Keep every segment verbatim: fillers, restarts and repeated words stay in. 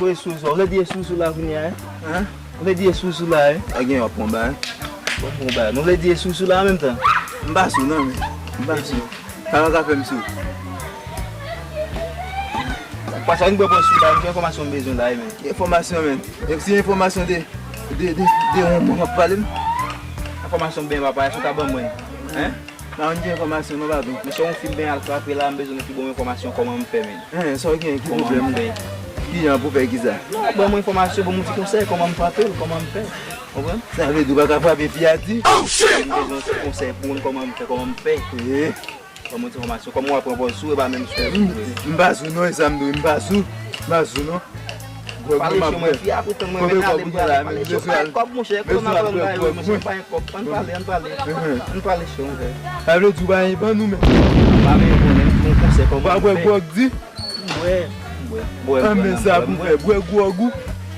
Esou, esou, ou vle di esou, esou la kounye a, eh? Hein? Ou vle di esou, esou la, eh? A gen w ap pran bagay. Bon, pran bagay. Nou vle di esou, esou la an menm tan. M pa sou non, men. M pa sou. Sa w ka fè m sou? Pase ann bwè pòz sou la, men ki enfòmasyon m bezwen la, eh, men. Enfòmasyon, men. E si enfòmasyon de, de, de, de yon moun w ap pale m? Enfòmasyon byen papa, èske w ka ban mwen? Hein? Nan yon gen enfòmasyon non, patwon. Mesye, yon fi m byen al frape la, m bezwen ki bon enfòmasyon kòman m fè, men. Hein, sa w gen, ki pwoblèm ou? Kòman m fè? Ki jan pou fè ki sa? Non, ban mwen enfòmasyon, ban mwen ti konsèy, kòman m frape l, kòman m fè. Konprann? Sa vle di w pa ka frape fi a di? M bezwen ti konsèy pou w, kòman m fè, kòman m fè. Eh. Ban mwen ti enfòmasyon, kòman w ap pran pòz sou, e pa menm sou. M pa sou non, e sa m dwe, m pa sou, m pa sou non. Pale chè mwen, fi a pou tann mwen, men ale, m prale, pale chè, pa gen kòb, monchè, kote m ap pran bagay yo, monchè, pa gen kòb, ann pale, ann pale, ann pale chè, monchè. Sa vle di w pa gen ban nou menm. Pa gen ban nou, yon konsèy kòman m fè. Ou pa bwè gwòg di? M bwè, m bwè, m bwè. An, men sa pou fè, bwè gwòg ou,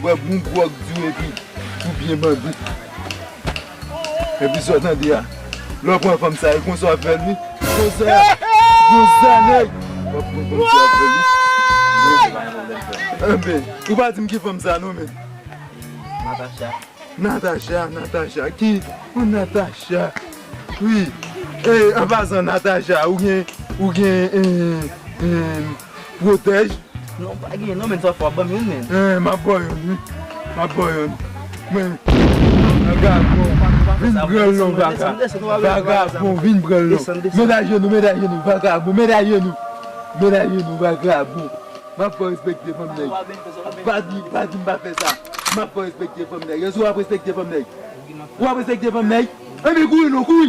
bwè bon gwòg di w epi ou byen bandi. Epi sa w tande a, lè w pran fanm sa, e konsa w ap fè l wi. Konsa, konsa nèg. W ap pran fanm sa, w ap fè l wi. Anben, ou pa di m ki fanm sa non, men. Natacha. Natacha, Natacha, ki? Ou Natacha. Wi. E, an pasan, Natacha, ou gen, ou gen, eh, eh, pwotèj? Non, pa gen non, men sa fò ban m youn, men. Eh, m ap ba w youn, wi. M ap ba w youn. Men, vagabon, vin pran l non, vagabon. Vagabon, vin pran l non. Met ajenou, met ajenou, vagabon, met ajenou. Met ajenou, vagabon. M ap fè w respekte fanm nèg. Pa di, pa di m pa fè sa. M ap fè w respekte fanm nèg. Èske w ap respekte fanm nèg? Ou ap respekte fanm nèg? Anben kouri non, kouri!